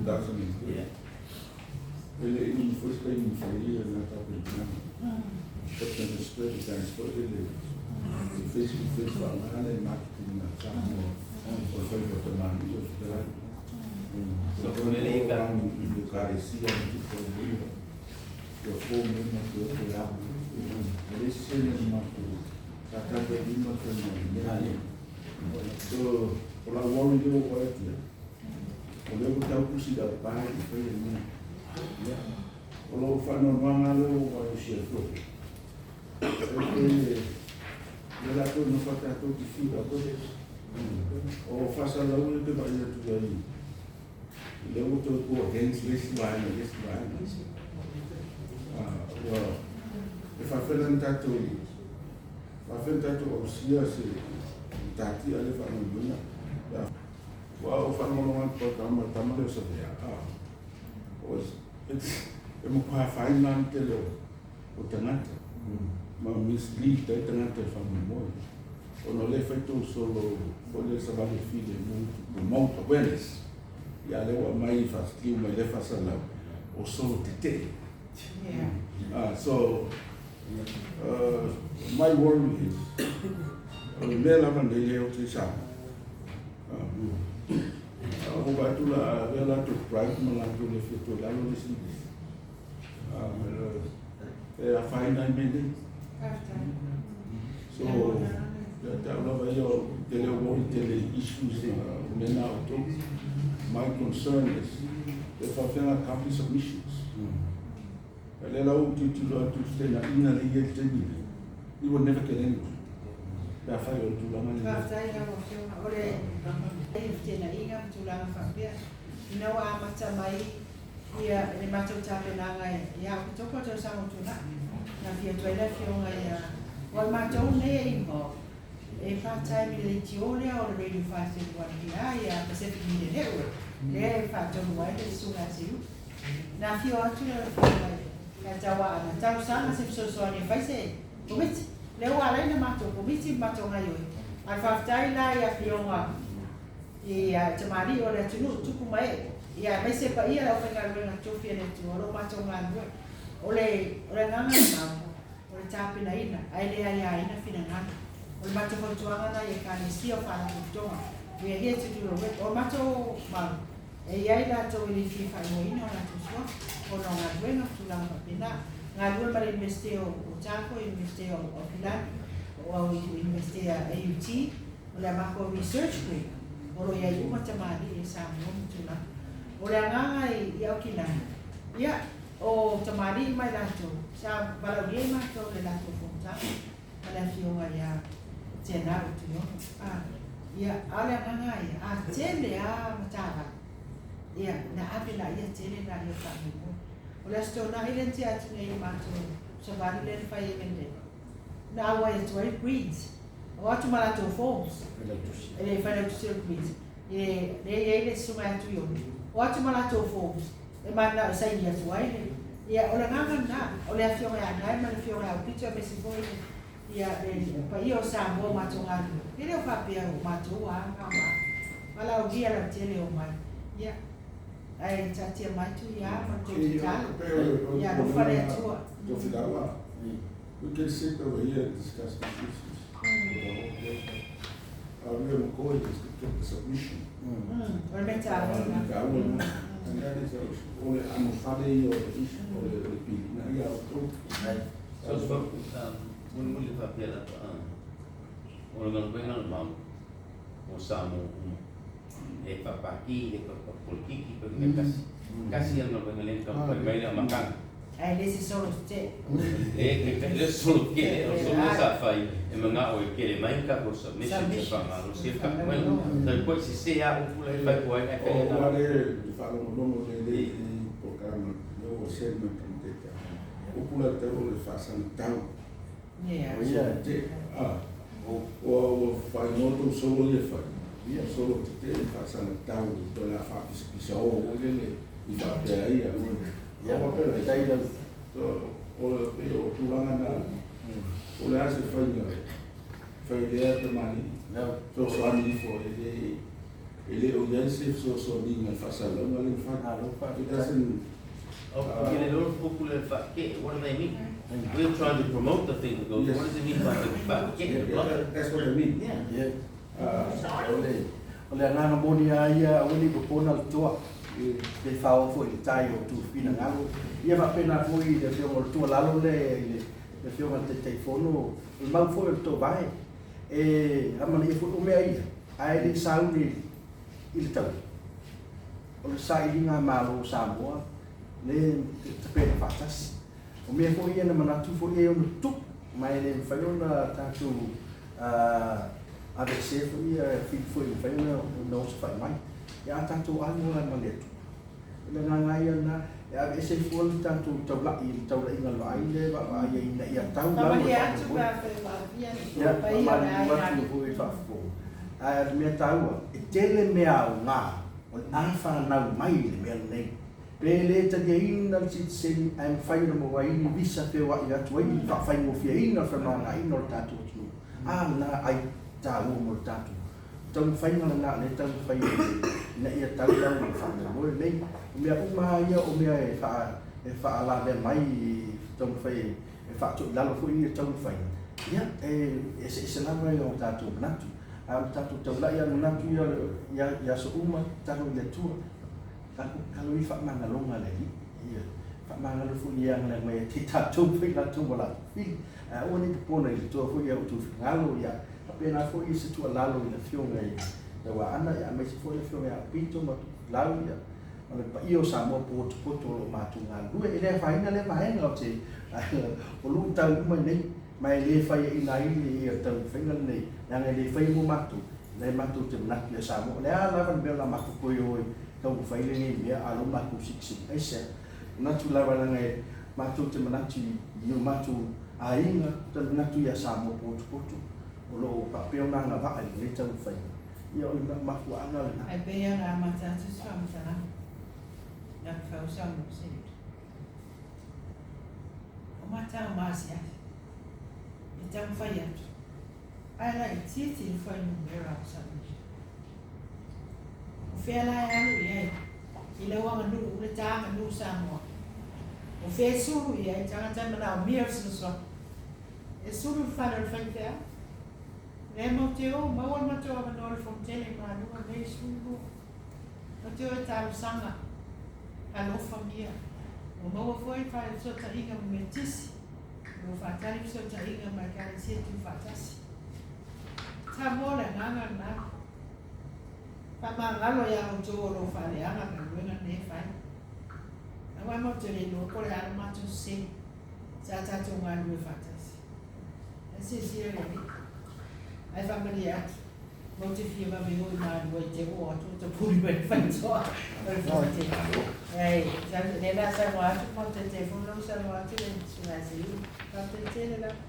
2003. E le i umi foi se taimi na fai ai lena tapenapenaga. September strategize foi lele i Facebook face faaaoga le marketing a Samoa o le faiva o tamalii o le fetalai. So, o le le ka- I le Ekalesia ma tupu ai ia. Ia fou mai ma te o te au. E le isi sene na matou sa tatou lima te mai mea ia. So, o lau worry lea ua oo atu ai, o lea ua tau tusi le aupae i faia mea. Ia, o lou faanoanoaga lea ua oo atu ai foi. E pei e latou nofo a tatou te fiu atu. O faasalalau ia ou te vaai atu ai, lea ua toe go against le isi vaega i le isi vaega. Ua e faafela ona tatou faafela ona tatou ausia se matatia lea faanoanoina. Ua ou faalogologo atu i le tama lea o Savea, e matua afaina lava le tele o tagata ma mislead ai tagata i le faamoemoe ona o lea e fai tou solo foi lea savali e filemu to promote awareness. Ia a lea ua aumai faasiliu mai lea faasalalau o solo tetee. So my worry is o le mea lava lenei lea oti i Samoa. Ua vaai atu la avea latou bribe ma latou le fia toe lalo le isi i le isi. E afaina ai mea nei. So, ia te au lava ia, ou te le o worry tele i issues o mea na a outou. My concern is pe faapefea ona accomplish submissions. A lea la ua ou tilotilo atu i le fetenaiga lea e i ai i le taimi lenei, we will never get anywhere pe afai o le tulaga lenei. Faafetai i lau Afioga. O le fetenaiga ma tulaga faapea, ina ua amata mai ia le matou tapenaga ia Oketopa i le tausaga ua tuanai, na afio atu ai le Afioga ia, aua o matou nei e involve, e part time i le leitio lea o le Radio 531 PR, ia Pacific Media Network, lea e faatonu ai le Susuga ia Seu. Na afio atu le Afioga ia Tauaana, talosaga se fesoasoani e fai se Komiti. Lea ua ala ai ona matou Komiti ma matou gaoioi. Ae faafetai la i Afioga i tamalii o le atunuu, tupu ma ee, ia aemaise paia le aufaigaluega tofi a le Atua o lo o matou galulue. O le o le agaga lena, o le tapenaina, ae le aiaina finagalo. O le matou fautuaga lena i Ekalesia o Faalapotopotoga, we are here to do a work. O matou mau, e i ai latou e le fia faaigoaina o latou suafa ona o galuega ma tulaga faapena. Galue ma le Iunivesite o Otago, Iunivesite o Aukilani, o Iunivesite a AUT, O le a matou research group o lo o i ai uma tamalii e Samoa ma tulaga. O le agaga i Aukilani, ia, o tamalii mai latou, sa valaaulia ai matou i le latou fonotaga ma le afioga ia Tianau Tuiono. A, ia, a o le agaga lava ia, a tele lava matavai, ia, na ave laia tele laia o faamoemoe. O le Aso Toonai lea na tea atu nei i le matou savali lea na fai ai nei, na auai atu ai Greens. O atu ma latou forms. E le failautusi o le Komiti. E lea e i ai le susuga ia Tuione. O atu ma latou forms e mananao e saini atu ai le. Ia, o le agaga lena, o le Afioga ia Anae ma le Afioga ia Aupito aemaise foi le, ia, le paia o Samoa o matou galulue. E le o faapea o matou a ma ma valaaulia lautele e omai. Ia, ae taatia mai Tuia ma le tou tatalo. Ia alofa le Atua. Tofilau. We can sit over here and discuss these issues for the whole day. We are going to get the submission. O le mea taua lena. Taua lena. And that is o le anofale ia o le issue, o le pilina ia a outou. So, so, mulimuli faapea lava, o le galuega le mau o Samoa uma. E faapaki, e faapolitiki, pe mea tasi. Tasi lava le galuega lea na taumafai mai le amataga. Ae le se solo tetee. E le se solo tetee, o le solo lea sa fai e manao e tele mai ni tatou submission e faamalosi ai le tatou mea. Talu foi sese lava upu la e fai atu ai ae fai O le faalogologo lelei i polokalame lea ua send mai tamateta. Upu la tau o le faasagatau. Solo tetee. Ua faaigoa tou solo ia e fai, solo tetee faasagatau o le a faapisapisa o foi lele i faapea ai ia. O le pei o tulaga na, o le a se faiga fai lea tamalii fesoasoani ifo e le. E le o i ai se fesoasoaniga i le faasalalauga lea na fai. Malo It faafetai. doesn't. Oh, you know, what do they mean? We're trying to promote the thing to go, Yes. what does it mean by the Yeah, fa'ake'e? that's what I mean. Yeah. Ia, o le agaga moni lava ia aua ne i popona le toa pe faaoo foi i le tai o outou finagalo. Ia faapena foi i le afioga o le tuualalo lea i le afioga i le Taitaifono, o le mau foi o le toovae e amanaia foi o mea ia, ae le i sauni i le taui. O le sailiga malo o Samoa lea e tapena faatasi. O mea foi ia na manatu foi e ono tutupu, ma e le mafai ona tatou aveesea foi ia fili foi e mafai ona osofai mai. Ia a tatou alu la ma le Atua. O le agaga lava ia lena, e aveese ai fua le tatou taulai i le taulaiga o le vaai lea e vaavaai ai ina ia tau lau le Faamalie atu pe faamoemoe. afai ua aafia Ia, le paia o le faamalulu aiga atu alii. foi i le faafofoga. Ae o le mea taua, e tele mea aoga o le a fanau mai i le mea lenei. Pe le taliaina le sitiseni ae mafai ona maua ai ni visa feoai atu ai i le faafaigofieina o le femalagaaiga o le tatou atunuu. A lena ai taua mo le tatou taumafaiga lena o lea e taumafai ina ia tau lau i le faamoemoe lenei. O mea uma lava ia o mea e faa e faalavea mai i taumafai e faatoilalo foi ia taumafaiga, ia e eseese lava o tatou manatu. A o le tatou taulai lava i manatu ia i aso uma, tatalo i le Atua, kalo ia faamagaloga a le Alii. Ia faamagalo foi i e agalea mai ia te tatou ma i latou ma latou fili. Ae aua ne i popona i le Atua foi ia outou finagalo, ia faapena foi se tuualalo i le Afioga i Tauaana, ia aemaise foi le Afioga ia Pito ma Tupulau, ia ma le paia o Samoa potopoto o lo o matou galulue. E le afaina lea vaega o te o luitau uma nei, ma e le faiaina ai le taumafaiga lenei, leaga e le faia mo matou, o lea matou te manatu ia Samoa. O le a lava le mea o le a matou toe o e taumafai lenei mea, a o lea ua matou sitiseni. Aisea? Manatu lava leaga e matou te manatu i o matou aiga, te manatu ia Samoa potopoto o lo o faapea ona agavaa i lenei taumafaiga. Ia o le mafuaaga lena. Ae pei ona amata atu se faamatalaga, na fau saunoa se o matau ma asiasi e taumafai atu ae laitiiti le fuainumera o submission. O fea la e alu i ai i lau aganuu le ta aganuu Samoa? O fea e sulu i ai tagata e manaomia fesoasoani? E sulu i le fale o le faifeau. Lea matou te o, maua le matou avanoa i le Fonotele i Malua nei 12. Matou te o e talosaga, alofa mia. Ua maua foi fesootaiga ma Metisi, o lo o faatali fesootaiga ma Ekalesia Tuufaatasi. Samoa o le agaga lena. Faamagalo ia outou o lo o faaleaga galuega nei e fai. Aua matou te le iloa po o le a le matou sese sa tatou galulue faatasi. Ae silasila le Alii. Ae faamalie atu, matou te fia vave o i Malua i te oo atu o tapuni mai le faitoa o le Fonotele. Ae lea la saunoa atu matou te telefoni lau saunoa atu le Susuga ia Seiuli. Faafetai tele lava.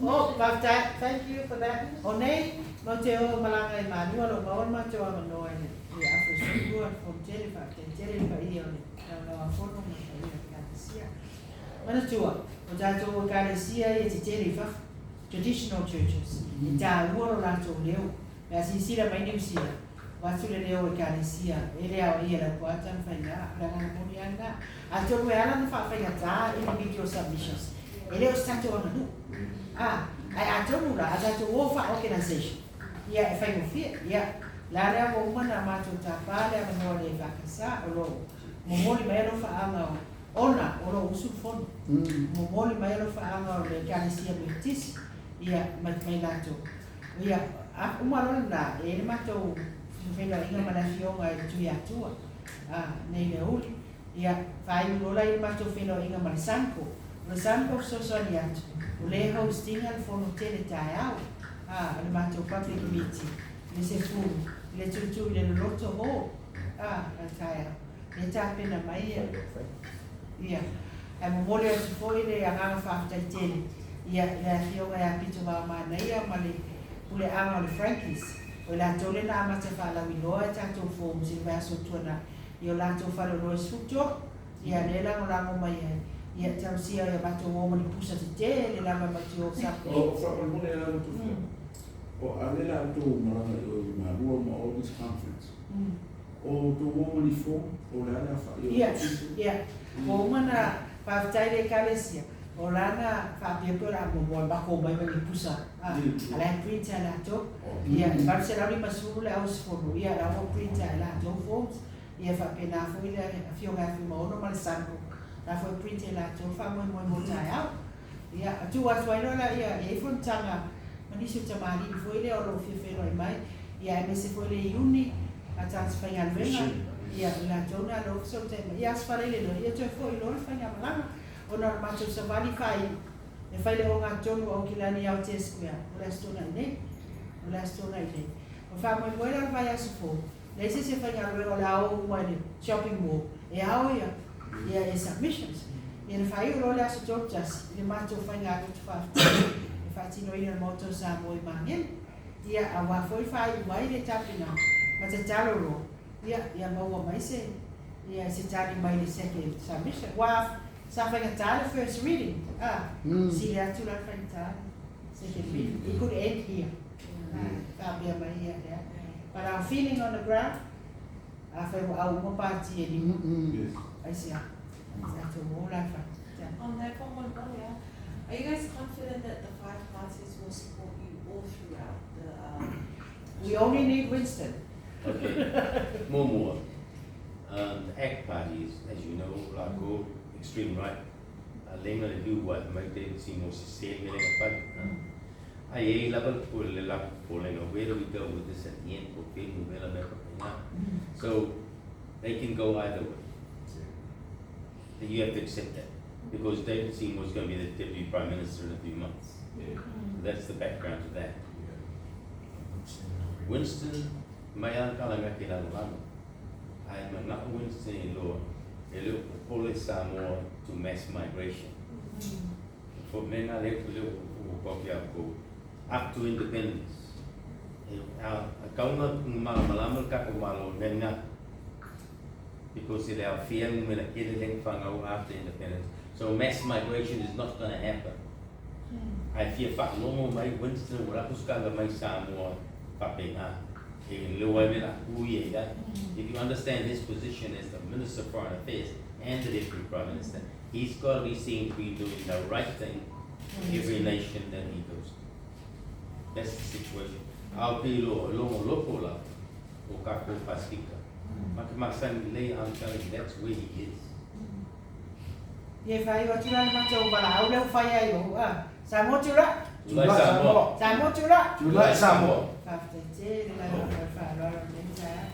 Oh, faafetai, thank you for that. O nei, matou te o malaga i Malua, o lo o maua le matou avanoa i le aso 12 i le Fonotele, faafetai tele i le paia o le Laulau-a-Fono ma le paia o le Ekalesia. Manatua, o tatou Ekalesia ia tetele i fafo, traditional churches, e taua lo latou leo. Pe a silasila mai Niu Sila, avatu le leo o Ekalesia e le aoaia e Laupua Tamafaiga, o le agaga moni lava lena. Atonu e ala ona faafaigata individual submissions, e le o se tatou aganuu. A, ae atonu la, a tatou o faa-organisation, ia e faigofie. Ia, la lea ua uma ona matou tapa le avanoa le EFKS, o lo o momoli mai alofaaga o, ona o lo o usu le fono, momoli mai alofaaga o le Ekalesia Metotisi, ia, mai mai latou. Ia, a uma loa lena, e i ai le matou feiloaiga ma le afioga i le Tuiatua, a, nei le aoauli. Ia, faaiu loa la i le matou feiloaiga ma le SUNCO. O le SUNCO fesoasoani atu, o lea e host ina le fono tele taeao, a, o le matou public meeting, i le 10, i le tutu i le loloto hall, a, le taeao. Lea e tapena mai ia, ia. Ae momoli atu foi le agaga faafetai tele, ia, i le afioga ia Pito Vaomanaia ma le puleaga o le Frankies, o i latou lea na amata faalauiloa e tatou forms i le vaiaso ua tuanai, i o latou faleoloa e 13, ia lea e lagolago mai ai. Ia talosia ia matou o ma ni pusa tetele lava ma te o sa. O faamolemole la outou o ale la outou malaga i o i Malua ma all this conference. O outou o ma ni form o le a le afa'i o Ia, ia. Ua uma ona faafetai le Ekalesia, o la na faapea pei o le a muamua matou omai ma ni pusa, a, a la e print e latou. Ia, e 850 le auusufono, ia la ua print e latou forms. Ia faapena foi le Afioga ia Fuimaono ma le Sango, la foi print e latou le faamoemoe mo taeao. Ia, tuu atu ai loa laia, e i ai fonotaga ma nisi o tamalii foi lea o lo o fia feiloai mai, ia aemaise foi le Iuni a tagata faigaluega, ia o latou na lea ua fesootai mai. Ia Aso Faraile loa, ia toe foi loa le faigamalaga ona o le matou savali faaiu e fai le ogatotonu o Aukilani i Aotea Square o le Aso Toonai nei. O le Aso Toonai nei. O le faamoemoe la o le vaiaso fou, leai se isi e faigaluega o le a o uma i le shopping mall e ao ia ia ia submissions. Ia na faaiu loa le aso 31 i le matou faiga-lotu faafetai e faatinoina e le Maota o Samoa i Magele. Ia aua foi faaiu mai le tapenaga ma tatalo loa ia ia maua mai se ia se tali mai le second submission. Ua sa faigata le first reading a sili atu la le faigata le second reading. It could end here. Faapea mai ia lea. But our feeling on the ground, afai ua au uma pati e lima. Aisea? Tatou o la e fai. On that one, one, yeah. Are you guys confident that the five parties will support you all throughout the? We only need Winston. Okay. Muamua, the ACT Party is, as you know, lako extreme right. Lenga le liu wa mai te simo se se me lenga fai. Ai e lava le po le la po lenga, where do we go with this at the end? Po pe mu vela me pa na. So they can go either way. You have to accept that because David Seymour is going to be the Deputy Prime Minister in a few months. So that's the background to that. Winston, mai ana kalanga ke lalo lalo. Ai mana Winston i loa, e leo popole Samoa to mass migration. For me nga leo leo o papia ko up to independence. E a kaunga malamalama ka ko malo nenga because it our fear me la kele leng whangau after independence. So mass migration is not going to happen. Ai fia whakalongo mai Winston o rapu skanga mai Samoa papenga. E leo ai me la kui e ia. If you understand his position as the Minister of Foreign Affairs and the Deputy Prime Minister, he's got to be seen to be doing the right thing in every nation that he goes to. That's the situation. Au te lo longo loko la o kako Pasifika. Maka masangi lei, I'm telling you, that's where he is. Ia faaiu atu la le matou valaau lea ua fai ai o a Samoa Tula. Tulai Samoa. Samoa Tula. Tulai Samoa. Faafetai tele lava ma le faaaloalo i lenei taeao.